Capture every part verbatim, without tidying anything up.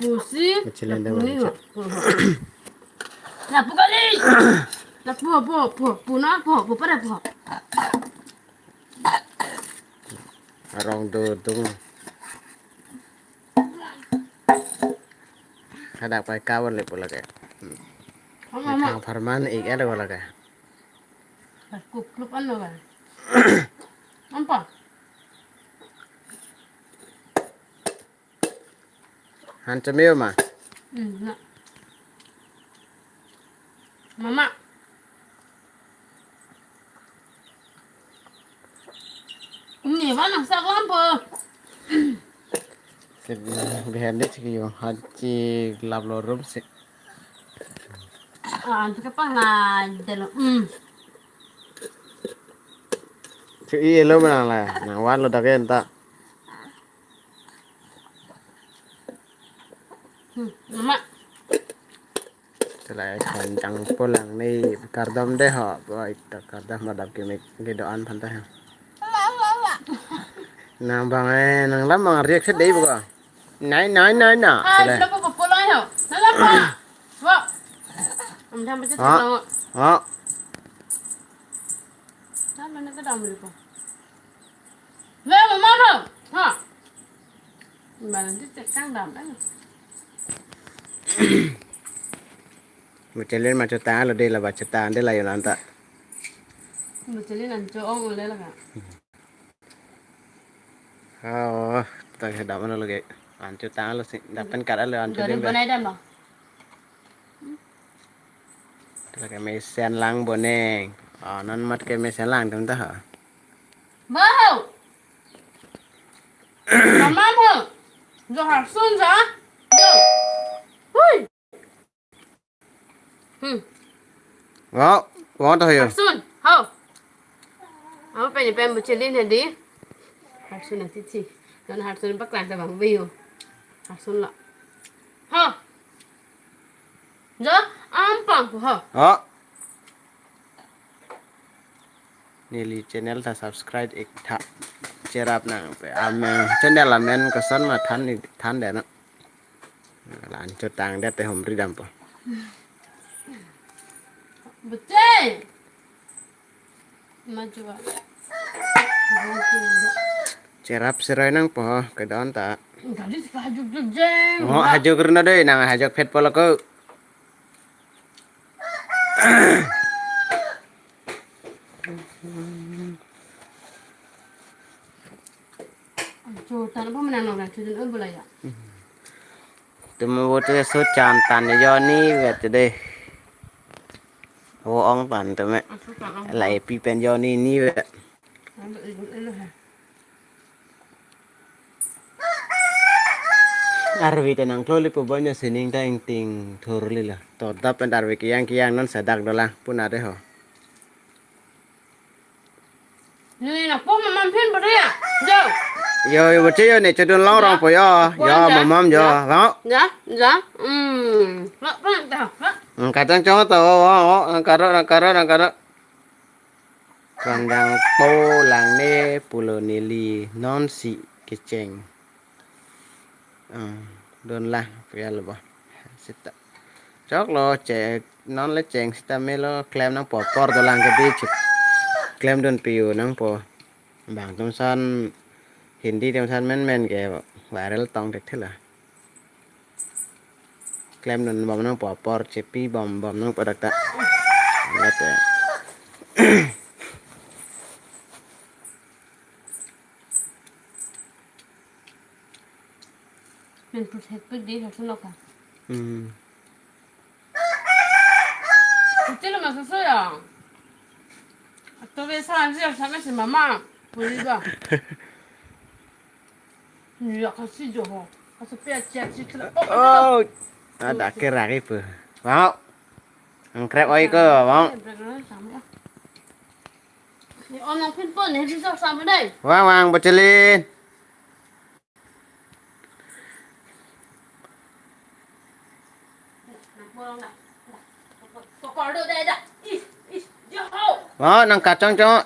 Pusi. Kecil yang lapu ni dengar ho. Lapu kali. Lapu, pu, pu, pu na, pu, pu pada pu. Arong dodung. Hadak pai kawan le pula ke. Mama. Thang pharman ik ada pula ke. Kukluk ano kan. Ampa. Han chemeo ma? Hmm, na. Mama. Ini mana sak lampu? Ke behem de chiki yo, haji lap lo room si. Ah, antu ke pangai delo. Hmm. Chu i elo mana la, nang wan lo dagen ta. Hmm, mama. Selai khanjang pulang ni kardom de ho, boy, ta kardom madam kimi kedo-an aphan ta ho. Nang bang eh, nang lam bang riak se dei buka. Nai, nai, nai, na. Ah, selai. Sila po pulang ho. Sila po. Wa. Am tham baca. Ah. Tengok. Ah. Tham mana kedam dulu po. Weh, mama ho. Ha. Mana dia cek kang dam kan. Muchelin ma chutang lo de la ba chutang de la yo nanta. Muchelin an cho ong ole la ka. Oh, ta ke dam lo ge. An chutang lo si. Dapen kar lo an. Gari chutang. Banai dam lo. Lake mesen lang boneng. Oh, non mat ke mesen lang dum ta ha. Wow. Mama ho. Jo harsun ja. Jo. Hui. Hmm. Wow, wow ta yo. Harsun. Ho. Aku pengen pengen bucilin hadi. Harsun nanti ci. Dan harsun paklan ta bang bayo. Harsun la. Ho. Jo, ampang pu ho. Oh. Neli channel ta subscribe ik tha. Cherap nang pe. Amen. Channel amen koson ma than ni than de na. Lan chutang de te hom ri dam po. Betul. Maju. Cherap seroi nang po, kedon ta. Tadi suka hajuk juk jeng. Oh, hajuk runa doi, nang hajuk phet polo ko. Cho tan apa menang nang cho tan apa ya? Tuma vote so chan tan joni vet de. Vo ong pan tuma. Lai pi pen joni ni vet. Arve ta nangkloli pu banyak sining ta ingting thurli la. To dap pen arve kiyang kiyang non sadak dolang puna de ho. Neli na po mamam phin beri ya. Jo. Yo, yo, baca yo, ne chodun long rong po yo. Yo, mamam yo. Bang. Ja, ja. Hmm. Lak pang ta. Lak. Nang kacang cong ta, oh, oh, oh, nang karo, nang karo, nang karo. Kandang po lang ne pulo neli non si kecheng. Ah, don lang, pia lo ba. Sita. Chok lo, che, non le cheng sita melo klem nang po por dolang ke di chip. Klem dun piu nang po. Bang tum san Hindi tum san men men ke viral tong tek thela. Klem dun bom nang po por chepi bom bom nang po dak ta. Late. Men protect pik di harsun lo ka. Hmm. Kecil masa saya. Atau biasa aja sama si mama. Boleh ba. Ni ya kasi jo ho. Kasi pia cek si kela. Oh. Ada kerari pe. Wow. Angkrep oi ko, wow. Ni om nang pin pon ni bisa sama dai. Wang wang bocilin. Oh, nang kacang cok.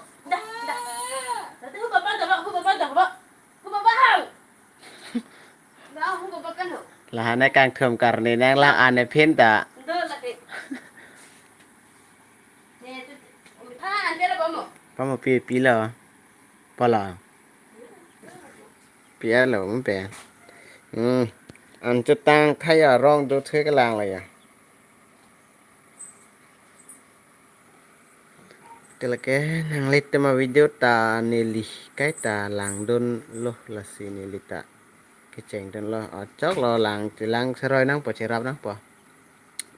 Lahai kangthum karne nanglang an aphi ta. Pamo pi pilo. Polo. Pi alo mo pe. Hmm. An chutang thaya rong do the kelang la ya. Te lake nanglitum avideo ta neli kaita langdunlo lasi neli ta kechengdunlo. Achok lo lang chelang seroi nangpo cherap nangpo.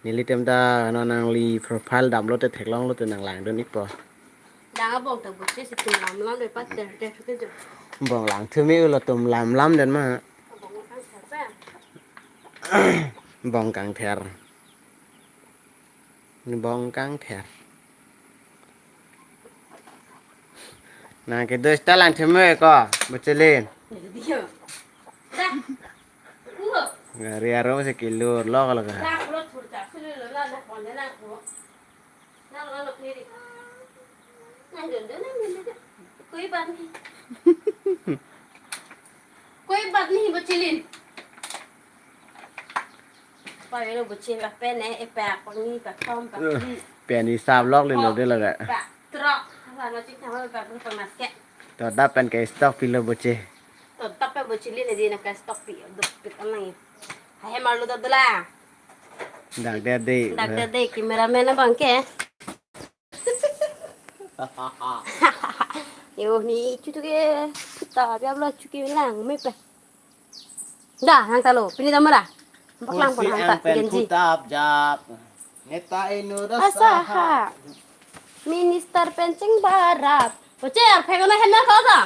Nelitum ta non nangli profile damlo te theklonglo te nanglangdun-ikpo. Dang abong ta buche si tum lam lam de pat ter ter ke jo. Bong lang thumi ulo tum lam lam den ma. Abong kangther pe. Bong kangther. Bong kangther. Nang ke dos ta lang theme ko, Buchilin. Dia. Dah. Ulo. Gari arong si kilur lo kalau ka. Dah, ulo thurta, sulu lo, la, la, pon, la, ko. La, la, la, kiri. Nang dun, dun, nang dun, dun. Koi bat nahi. Koi bat nahi, Buchilin. Pavelo Buchilin, pen eh, epak pangni, pak thom, pak. Eh, pen isap lok lilo de laga. Pak trok, apa no cik nama pak trok mas ke. To dak pen ke stock pilo Buchi. To dak pen Buchilin aja nak stock pi, duk pik anang. Hai, hem arlo dak dula. Dak de de. Dak de de, cameraman abang ke. Yo, ni chutu ke puta biar lo chuki lang me pe. Dah, hang talo, pini dah mera. Paklang pon hang ta, Genji. Putap jap. Neta inu rasa ha. Minister pen chingbarap. Oche, ar phek na hem na kok ka?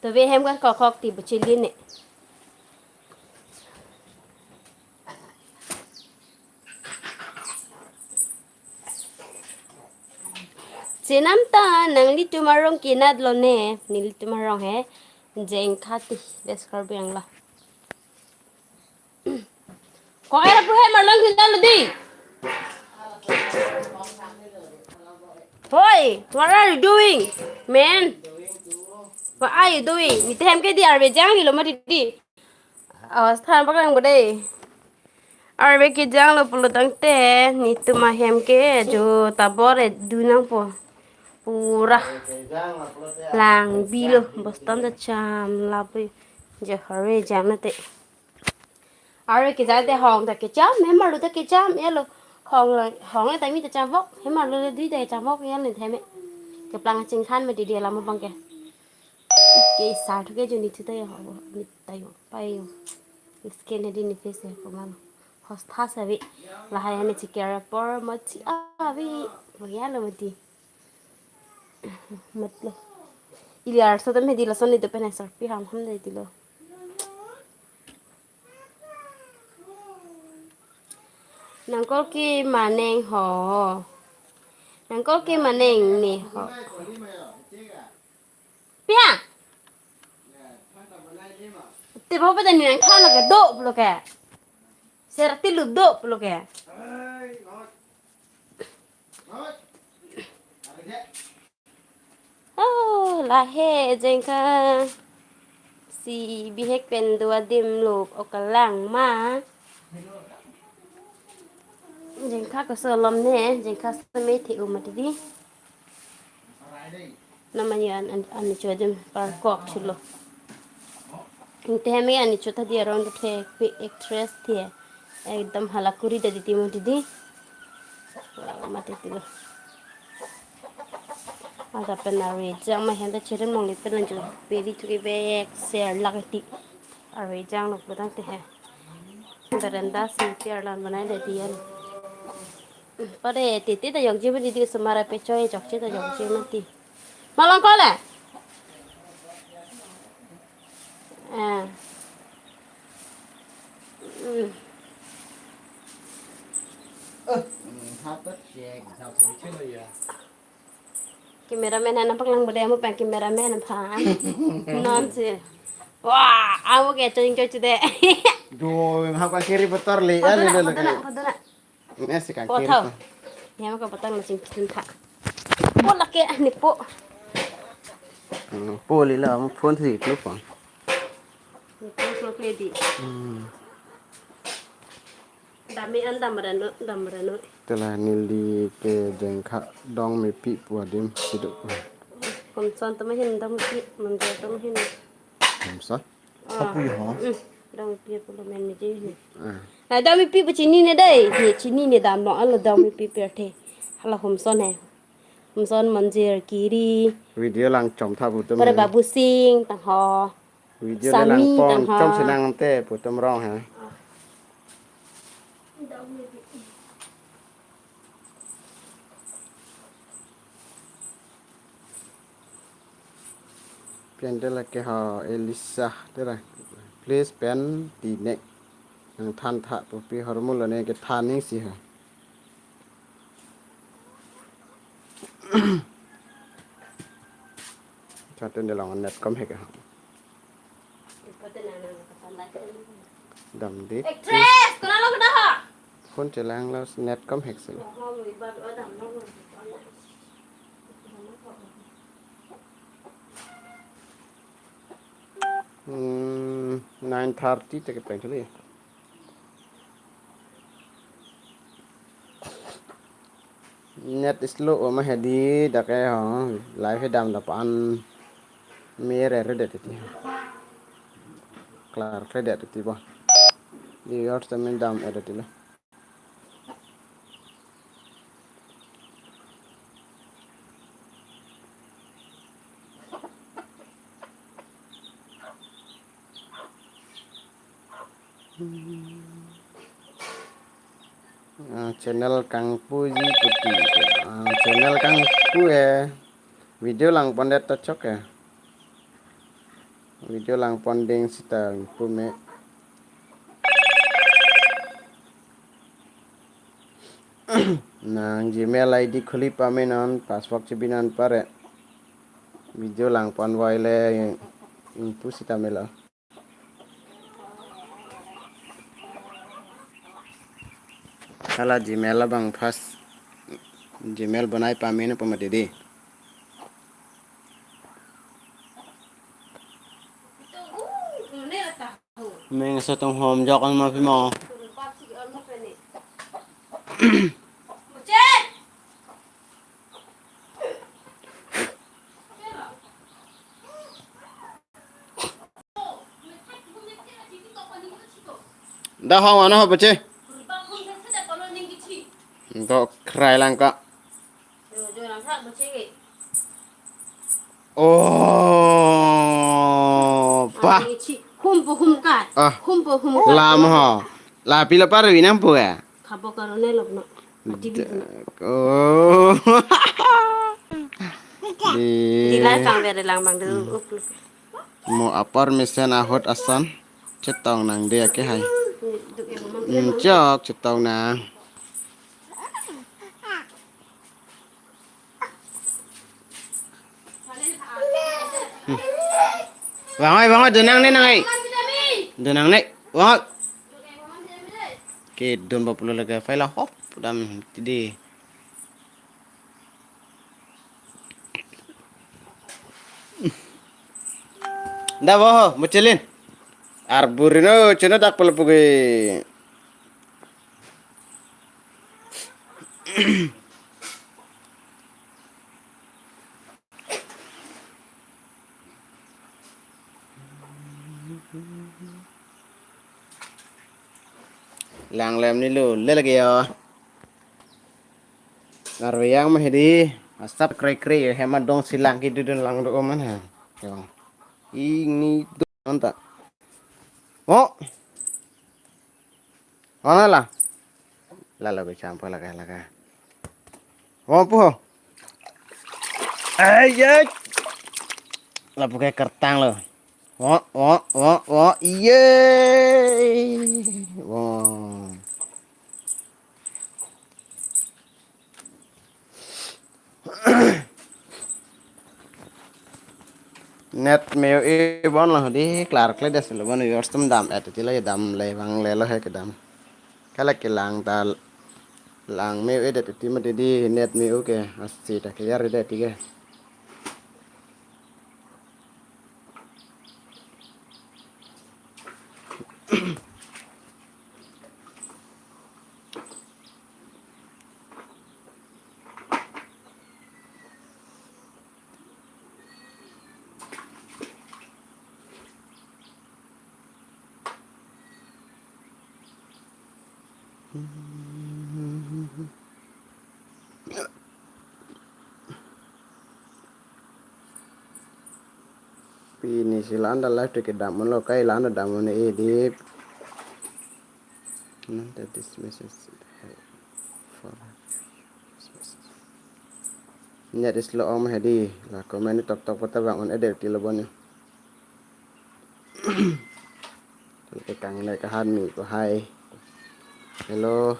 To ve hem kan kok kok ti Buchilin ne. Chenam ta nanglitum arong kenat lo ne, nelitum arong he, Jengkha ti, West Karbi Anglong. Ko era pu hem arlong kenat lo di. Hoi, what are you doing, man? What are you doing? Mite hem ke di arve jang lo ma di di. Awas than paklang bo dei. Arve kejang lo pulo tangte, netum ahem ke jo tabor e dunang po. Pura lang bilo, boston ta cham lapu. Jo arve jang nate. Arve kejang te hong ta kecham, hem arlo ta kecham, ya lo. Hong lo, hong ta mi ta cham vok, hem arlo le dui ta cham vok, ya lo theme. Keplang chingthan me di di alam abang ke. Ke sa thu ke jo ni thu ta yo, ni ta yo, pa yo. Skin hedi ni face ya, koman. Hosta sa vi. Lahai ani chikera por mati avi. Mo ya lo mati. Matlo. Ili arso ta me di lason ni do pen asar pi ham ham de di lo. Nangkol ke maneng ho. Nangkol ke maneng ne ho. Pia. Te bo pa ni nang khan ke do pulo ke. Ser ti lu do pulo ke. Oh, lahai Jengkha. Si bihek pen do adim lo o kalang ma. Jengkha koso lom ne, Jengkha seme the u mati di. Namanya an, an, ani cho adim par kok chulo. Inte heme ani cho ta di arong the pe actress the. Ekdom hala kuri da di timo di di. Wah, mati tilo. Ada pen arve jang ma hem ta cheren mong li pen lanjo. Peri thuke bek ser lak ti. Arve jang lo putang te he. Berenda si tiar lan banai de dian. Pade titi ta yokji mati di semara pe choi jokji ta yokji mati. Malong kole. Eh. Hmm. Eh, hmm, hap ta cek, hap ta cek ya. Cameraman han paklang bo dei, mo pang cameraman phan. Non si. Wah, amo ke cheng cheng de. Do, hap ka kiri betor le, ya, le, le, le. Kodona, kodona. Ini si kang kiri. Potho. Ya, mo ka patang na sing kitun tha. Po lake, ah, ni po. Hmm, po lila, mo phone si itu po. Klo klo kle di. Hmm. Dam me an dam rano, dam rano. Tela neli ke jengkha dong mepi pu adim siduk. Homson tama hin dong mepi, manjor tama hin. Homson? Ah. Apui ho? Hmm. Dong mepi pulo men meji hin. Ah. Na dong mepi pu chinine dei. He chinine dam lo alo dong mepi pirthe. Hala homson he. Homson, Manjir, Kiri. Video lang chom tha putum. Pare he. Babu Singh tang ho. Video le Sami lang pon tang ho. Chom sinang te putum rong he. Pen te lake ho Elisa te ra. Please pen di nek. Nang than tha pu pi hormu lo ne ke than ning si ha. Chatun de long net kom hek ha. Dam di. Actress, kena lo kena ha? Phone chelang lo net kom hek silo. Hmm, nine thirty te ke peng chali. Net slow o ma hedi dak ke ho, live he dam dap an me re re det ti. Klar re det ti bo. Di yor te men dam edet ti lo. Ah, channel kangpuji puti. Ah, channel kangpu e. Video lang pon det to chok e. Video lang pon ding sita pu me. Nang Gmail I D khuli pame non, password chibi non pare. Video lang pon vai le ingpu sita melo. Hala Gmail abang first Gmail banai pame non pamati di. Meng so tong hom jok an ma phi mo. Da hong ano ho bache. Dok krai lang ka. Oh, pa. Hum po hum ka. Ah. Hum po hum ka. Lam ho. La pila par winam po ya. Khabo karone lok no. Mati bi. Oh. Di. Di lai pang bere lang bang du. Hmm. Mo apar mesen ahot asan. Chetong nang dia ke hai. Duk ya, Mama. Hmm, chok chetong nang. Vang oi, vang oi, donang ne nang ai. Donang ne, vang oi. Ke don ba pulo lagi, file hop, dam tidi. Da bo ho, muchelin. Arburino, cheno dak pala pugi. Lang lem ni lo, le lagi ya. Arve yang mah hedi, asap kre kre, hema dong silang ki dudun lang do man ha. Yo. Ini do anta. Oh. Mana la? Lalo ke champo laga laga. Oh, puho. Ay, ay. Lapu ke kertang lo. Oh, oh, oh, oh, iye. Oh. Net me-o-e bon lo di klar kle das lo bon, viewers atum dam et ti lo, dam le bang le lo he kedam. Kala kelang ta lang me-o-e det ti mati di net me-o ke, asi ta ke yar det ti ke. Pini si la-an ta live te kedam lo, kai la-an ta dam lo ne edit. Nang ta this message for net slow om hedi, la comment tok tok pata bang on edit ti lo boni. Te kang le kahan mi ko hai. Hello.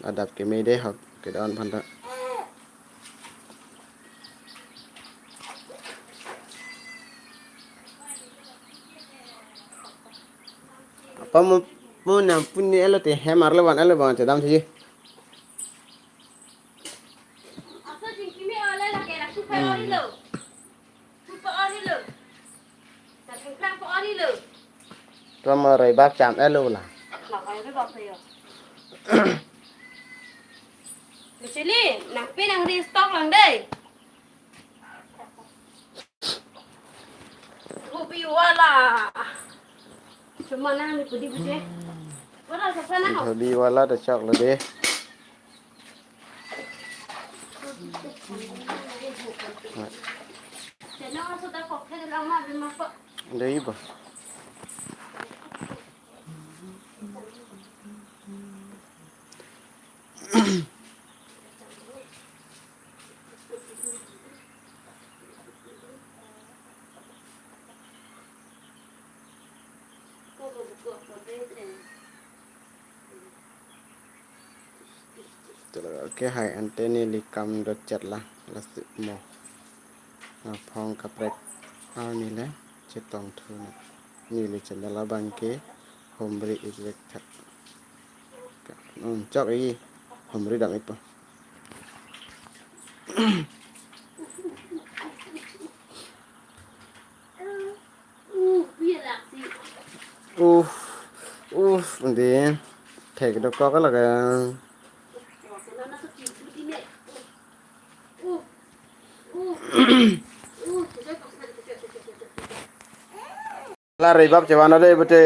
Adap keme de hok kedon phanta. Apa mo mo na puni elo te hem arlo van elo bang chedam si. Aso jingkimi ole lake laku kai ori lo. Kupa ori lo. Laku kai pa ori lo. Toma roi bak cham elo la. Lakai ori bak yo. Luchili, nang pe nang restock lang dei. Hobi wala. Cuma nang ni pudi pudi. Wala sa sana ho. Hobi wala ta chok lo de. Chena aso ta kok khe lang ma bima ko. Dei ba. Tela ke hai ante neli kam do chat la, lasi mo. Aphong kaprek arni le chetong thu na. Neli channel abang ke Humri Ejek tha. Hmm, chok i Humri dam ipo. Uh, uh, din. Thek dokok laga. La ribap chevan ade bete.